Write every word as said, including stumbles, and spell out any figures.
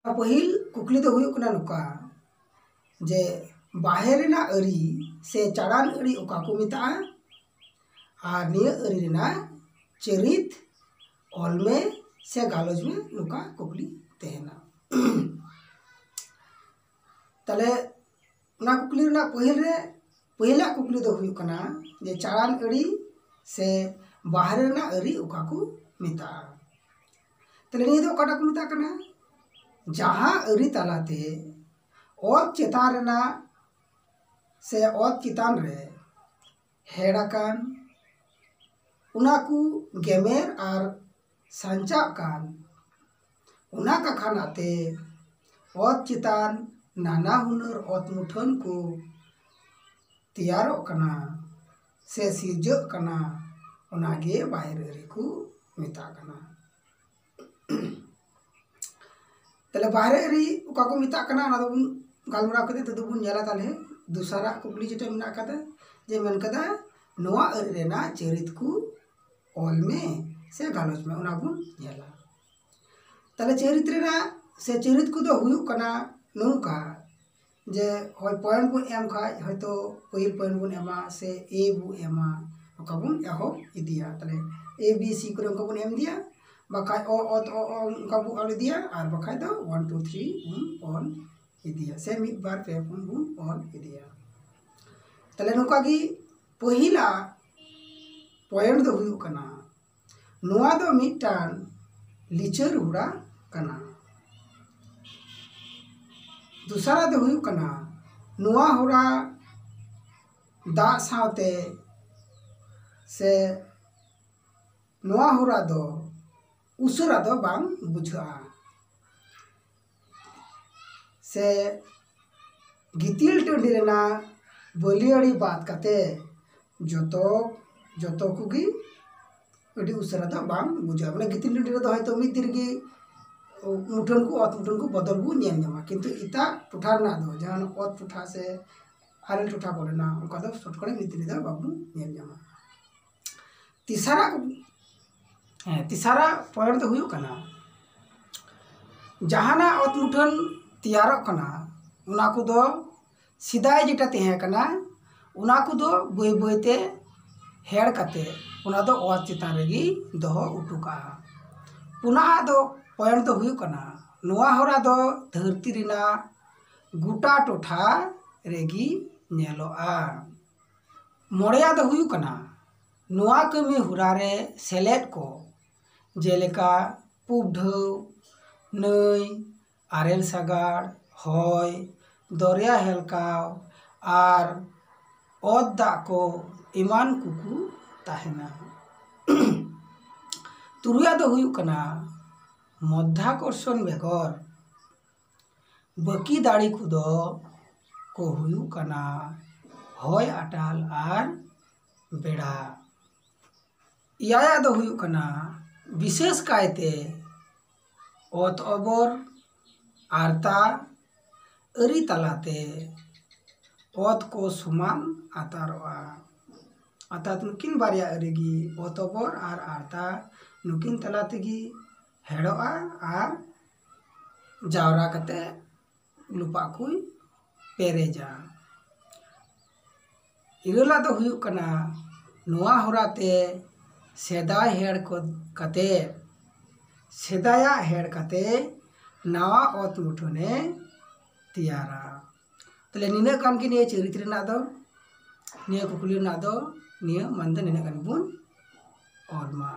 ᱯᱟᱹᱦᱤᱞ ᱠᱩᱠᱞᱤ ᱫᱚ ᱦᱩᱭᱩᱜ ᱠᱟᱱᱟ ᱱᱚᱝᱠᱟ, ᱡᱮ ᱵᱟᱦᱮᱨ ᱨᱮᱱᱟᱜ ᱟᱹᱨᱤ ᱥᱮ ᱪᱟᱲᱟᱱ ᱟᱹᱨᱤ ᱚᱠᱟ ᱠᱚ ᱢᱮᱛᱟᱜᱼᱟ? ᱟᱨ ᱱᱤᱭᱟᱹ ᱟᱹᱨᱤ ᱨᱮᱱᱟᱜ ᱪᱟᱹᱨᱤᱛ ᱚᱞ ᱢᱮ ᱥᱮ ᱜᱟᱞᱚᱪ ᱢᱮ, ᱱᱚᱝᱠᱟ ᱠᱩᱠᱞᱤ ᱛᱟᱦᱮᱱᱟ᱾ ᱛᱟᱦᱞᱮ ᱚᱱᱟ ᱠᱩᱠᱞᱤ ᱨᱮᱱᱟᱜ ᱯᱟᱹᱦᱤᱞ ᱨᱮ, ᱯᱟᱹᱦᱤᱞᱟᱜ ᱠᱩᱠᱞᱤ ᱫᱚ ᱦᱩᱭᱩᱜ ᱠᱟᱱᱟ ᱡᱮ ᱪᱟᱲᱟᱱ ᱟᱹᱨᱤ ᱥᱮ ᱵᱟᱦᱨᱮ ᱨᱮᱱᱟᱜ ᱟᱹᱨᱤ ᱚᱠᱟ ᱠᱚ ᱢᱮᱛᱟᱜᱼᱟ? ᱛᱟᱦᱞᱮ ᱱᱤᱭᱟᱹ ᱫᱚ ᱚᱠᱟᱴᱟᱜ ᱠᱚ ᱢᱮᱛᱟᱜ ᱠᱟᱱᱟ? ᱡᱟᱦᱟᱸ ᱟᱹᱨᱤ ᱛᱟᱞᱟᱛᱮ ᱚᱛ ᱪᱮᱛᱟᱱ ᱨᱮᱱᱟᱜ ᱥᱮ ᱚᱛ ᱪᱮᱛᱟᱱ ᱨᱮ ᱦᱮᱲ ᱟᱠᱟᱱ, ᱚᱱᱟ ᱠᱚ ᱜᱮᱢᱮᱨ ᱟᱨ ᱥᱟᱧᱪᱟᱜ ᱠᱟᱱ, ᱚᱱᱟ ᱠᱟᱠᱷᱟᱱ ᱟᱛᱮ ᱚᱛ ᱪᱮᱛᱟᱱ ᱱᱟᱱᱟ ᱦᱩᱱᱟᱹᱨ ᱚᱛ ᱢᱩᱴᱷᱟᱹᱱ ᱠᱚ ᱛᱮᱭᱟᱨᱚᱜ ᱠᱟᱱᱟ ᱥᱮ ᱥᱤᱨᱡᱟᱹᱜ ᱠᱟᱱᱟ, ᱚᱱᱟᱜᱮ ᱵᱟᱦᱮᱨ ᱟᱹᱨᱤ ᱠᱚ ᱢᱮᱛᱟᱜ ᱠᱟᱱᱟ᱾ ᱛᱟᱦᱞᱮ ᱵᱟᱦᱨᱮ ᱟᱹᱨᱤ ᱚᱠᱟ ᱠᱚ ᱢᱮᱛᱟᱜ ᱠᱟᱱᱟ, ᱚᱱᱟ ᱫᱚᱵᱚᱱ ᱜᱟᱞᱢᱟᱨᱟᱣ ᱠᱟᱛᱮ ᱱᱤᱛᱚᱜ ᱫᱚᱵᱚᱱ ᱧᱮᱞᱟ᱾ ᱛᱟᱦᱞᱮ ᱫᱚᱥᱟᱨᱟᱜ ᱠᱩᱠᱞᱤ ᱡᱮᱴᱟ ᱢᱮᱱᱟᱜ ᱠᱟᱫᱟ, ᱡᱮ ᱢᱮᱱ ᱠᱟᱫᱟ ᱱᱚᱣᱟ ᱟᱹᱨᱤ ᱨᱮᱱᱟᱜ ᱪᱟᱹᱨᱤᱛ ᱠᱚ ᱚᱞ ᱢᱮ ᱥᱮ ᱜᱟᱞᱚᱪ ᱢᱮ, ᱚᱱᱟ ᱵᱚᱱ ᱧᱮᱞᱟ᱾ ᱛᱟᱦᱞᱮ ᱪᱟᱹᱨᱤᱛ ᱨᱮᱱᱟᱜ ᱥᱮ ᱪᱟᱹᱨᱤᱛ ᱠᱚᱫᱚ ᱦᱩᱭᱩᱜ ᱠᱟᱱᱟ ᱱᱚᱝᱠᱟ, ᱡᱮ ᱦᱳᱭ point ᱵᱚᱱ ᱮᱢ ᱠᱷᱟᱡ, ᱦᱚᱭᱛᱳ ᱯᱟᱹᱦᱤᱞ point ᱵᱚᱱ ᱮᱢᱟ ᱥᱮ A ᱵᱚᱱ ᱮᱢᱟ, ᱱᱚᱝᱠᱟ ᱵᱚᱱ ᱮᱦᱚᱵ ᱤᱫᱤᱭᱟ᱾ ᱛᱟᱦᱞᱮ A B C ᱠᱚᱨᱮ ᱚᱱᱠᱟ ᱵᱚᱱ ᱮᱢ ᱤᱫᱤᱭᱟ, ᱵᱟᱠᱷᱟᱡ ᱚ, ᱚᱛ, ᱚ, ᱚ, ᱚᱱᱠᱟ ᱵᱚᱱ ᱚᱞ ᱤᱫᱤᱭᱟ, ᱟᱨ ᱵᱟᱠᱷᱟᱡ ᱫᱚ one two three ᱵᱚᱱ ᱚᱞ ᱤᱫᱤᱭᱟ, ᱥᱮ ᱢᱤᱫ ᱵᱟᱨ ᱯᱮ ᱯᱩᱱ ᱵᱚᱱ ᱚᱞ ᱤᱫᱤᱭᱟ᱾ ᱛᱟᱦᱞᱮ ᱱᱚᱝᱠᱟ ᱜᱮ ᱯᱟᱹᱦᱤᱞᱟᱜ point ᱫᱚ ᱦᱩᱭᱩᱜ ᱠᱟᱱᱟ, ᱱᱚᱣᱟ ᱫᱚ ᱢᱤᱫᱴᱟᱝ ᱞᱤᱪᱟᱹᱲ ᱦᱚᱨᱟ ᱠᱟᱱᱟ᱾ ᱫᱚᱥᱟᱨᱟᱜ ᱫᱚ ᱦᱩᱭᱩᱜ ᱠᱟᱱᱟ, ᱱᱚᱣᱟ ᱦᱚᱨᱟ ᱫᱟᱜ ᱥᱟᱶᱛᱮ ᱥᱮ ᱱᱚᱣᱟ ᱦᱚᱨᱟ ᱫᱚ ᱩᱥᱟᱹᱨᱟ ᱫᱚ ᱵᱟᱝ ᱵᱩᱡᱷᱟᱹᱜᱼᱟ᱾ ᱥᱮ ᱜᱤᱛᱤᱞ ᱴᱟᱺᱰᱤ ᱨᱮᱱᱟᱜ ᱵᱟᱹᱞᱤᱭᱟᱹᱲᱤ ᱵᱟᱫ ᱠᱟᱛᱮ ᱡᱚᱛᱚ, ᱡᱚᱛᱚ ᱠᱚᱜᱮ ᱟᱹᱰᱤ ᱩᱥᱟᱹᱨᱟ ᱫᱚ ᱵᱟᱝ ᱵᱩᱡᱷᱟᱹᱜᱼᱟ᱾ ᱢᱟᱱᱮ ᱜᱤᱛᱤᱞ ᱴᱟᱺᱰᱤ ᱨᱮᱫᱚ ᱦᱚᱭᱛᱳ ᱢᱤᱫ ᱫᱤᱱ ᱨᱮᱜᱮ ᱢᱩᱴᱷᱟᱹᱱ ᱠᱚ, ᱚᱛ ᱢᱩᱴᱷᱟᱹᱱ ᱠᱚ ᱵᱚᱫᱚᱞ ᱵᱚᱱ ᱧᱮᱞ ᱧᱟᱢᱟ, ᱠᱤᱱᱛᱩ ᱮᱴᱟᱜ ᱴᱚᱴᱷᱟ ᱨᱮᱱᱟᱜ ᱫᱚ, ᱡᱟᱦᱟᱸ ᱚᱛ ᱴᱚᱴᱷᱟ ᱥᱮ ᱟᱨᱮᱞ ᱴᱚᱴᱷᱟ ᱠᱚᱨᱮᱱᱟᱜ, ᱚᱱᱠᱟ ᱫᱚ ᱥᱚᱴᱠᱚᱨᱮ ᱢᱤᱫ ᱫᱤᱱ ᱨᱮᱫᱚ ᱵᱟᱵᱚᱱ ᱧᱮᱞ ᱧᱟᱢᱟ᱾ ᱛᱮᱥᱟᱨᱟᱜ, ᱦᱮᱸ, ᱛᱮᱥᱟᱨᱟᱜ point ᱫᱚ ᱦᱩᱭᱩᱜ ᱠᱟᱱᱟ, ᱡᱟᱦᱟᱱᱟᱜ ᱚᱛ ᱢᱩᱴᱷᱟᱹᱱ ᱛᱮᱭᱟᱨᱚᱜ ᱠᱟᱱᱟ, ᱚᱱᱟ ᱠᱚᱫᱚ ᱥᱮᱫᱟᱭ ᱡᱮᱴᱟ ᱛᱟᱦᱮᱸ ᱠᱟᱱᱟ, ᱚᱱᱟ ᱠᱚᱫᱚ ᱵᱟᱹᱭ ᱵᱟᱹᱭ ᱛᱮ ᱦᱮᱲ ᱠᱟᱛᱮ ᱚᱱᱟ ᱫᱚ ᱚᱛ ᱪᱮᱛᱟᱱ ᱨᱮᱜᱮ ᱫᱚᱦᱚ ᱦᱚᱴᱚ ᱠᱟᱜᱼᱟ᱾ ᱯᱩᱱᱟᱜ ᱫᱚ point ᱫᱚ ᱦᱩᱭᱩᱜ ᱠᱟᱱᱟ, ᱱᱚᱣᱟ ᱦᱚᱨᱟ ᱫᱚ ᱫᱷᱟᱹᱨᱛᱤ ᱨᱮᱱᱟᱜ ᱜᱚᱴᱟ ᱴᱚᱴᱷᱟ ᱨᱮᱜᱮ ᱧᱮᱞᱚᱜᱼᱟ᱾ ᱢᱚᱬᱮᱭᱟᱜ ᱫᱚ ᱦᱩᱭᱩᱜ ᱠᱟᱱᱟ, ᱱᱚᱣᱟ ᱠᱟᱹᱢᱤ ᱦᱚᱨᱟ ᱨᱮ ᱥᱮᱞᱮᱫ ᱠᱚ, ᱡᱮᱞᱮᱠᱟ ᱯᱩᱵ ᱰᱷᱟᱹᱣ, ᱱᱟᱹᱭ, ᱟᱨᱮᱞ ᱥᱟᱜᱟᱲ, ᱦᱚᱭ, ᱫᱚᱨᱭᱟ ᱦᱮᱞᱠᱟᱣ ᱟᱨ ᱚᱛ ᱫᱟᱜ ᱠᱚ ᱮᱢᱟᱱ ᱠᱚᱠᱚ ᱛᱟᱦᱮᱱᱟ᱾ ᱛᱩᱨᱩᱭᱟᱜ ᱫᱚ ᱦᱩᱭᱩᱜ ᱠᱟᱱᱟ, ᱢᱚᱫᱽᱫᱷᱟᱠᱚᱨᱥᱚᱱ ᱵᱮᱜᱚᱨ ᱵᱟᱹᱠᱤ ᱫᱟᱲᱮ ᱠᱚᱫᱚ ᱠᱚ ᱦᱩᱭᱩᱜ ᱠᱟᱱᱟ ᱦᱚᱭ ᱟᱴᱟᱞ ᱟᱨ ᱵᱮᱲᱟ᱾ ᱮᱭᱟᱭᱟᱜ ᱫᱚ ᱦᱩᱭᱩᱜ ᱠᱟᱱᱟ, ᱵᱤᱥᱮᱥ ᱠᱟᱭᱛᱮ ᱚᱛ ᱚᱵᱚᱨ ᱟᱨᱛᱟ ᱟᱹᱨᱤ ᱛᱟᱞᱟᱛᱮ ᱚᱛ ᱠᱚ ᱥᱚᱢᱟᱱ ᱟᱛᱟᱨᱚᱜᱼᱟ᱾ ᱚᱨᱛᱷᱟᱛ ᱱᱩᱠᱤᱱ ᱵᱟᱨᱭᱟ ᱟᱹᱨᱤ ᱜᱮ, ᱚᱛ ᱚᱵᱚᱨ ᱟᱨ ᱟᱨᱛᱟ, ᱱᱩᱠᱤᱱ ᱛᱟᱞᱟ ᱛᱮᱜᱮ ᱦᱮᱲᱚᱜᱼᱟ ᱟᱨ ᱡᱟᱣᱨᱟ ᱠᱟᱛᱮ ᱞᱚᱯᱟᱜ ᱠᱚᱭ ᱯᱮᱨᱮᱡᱟ᱾ ᱤᱨᱟᱹᱞᱟᱜ ᱫᱚ ᱦᱩᱭᱩᱜ ᱠᱟᱱᱟ, ᱱᱚᱣᱟ ᱦᱚᱨᱟᱛᱮ ᱥᱮᱫᱟᱭ ᱦᱮᱲ ᱠᱚ ᱠᱟᱛᱮ, ᱥᱮᱫᱟᱭᱟᱜ ᱦᱮᱲ ᱠᱟᱛᱮ ᱱᱟᱣᱟ ᱚᱛ ᱢᱩᱴᱷᱟᱹᱱᱮ ᱛᱮᱭᱟᱨᱟ᱾ ᱛᱟᱦᱞᱮ ᱱᱤᱱᱟᱹᱜ ᱜᱟᱱ ᱜᱮ ᱱᱤᱭᱟᱹ ᱪᱟᱹᱨᱤᱛ ᱨᱮᱱᱟᱜ ᱫᱚ, ᱱᱤᱭᱟᱹ ᱠᱩᱠᱞᱤ ᱨᱮᱱᱟᱜ ᱫᱚ ᱱᱤᱭᱟᱹ ᱢᱟᱱ ᱫᱚ ᱱᱤᱱᱟᱹᱜ ᱜᱟᱱ ᱵᱚᱱ ᱚᱞ ᱢᱟ᱾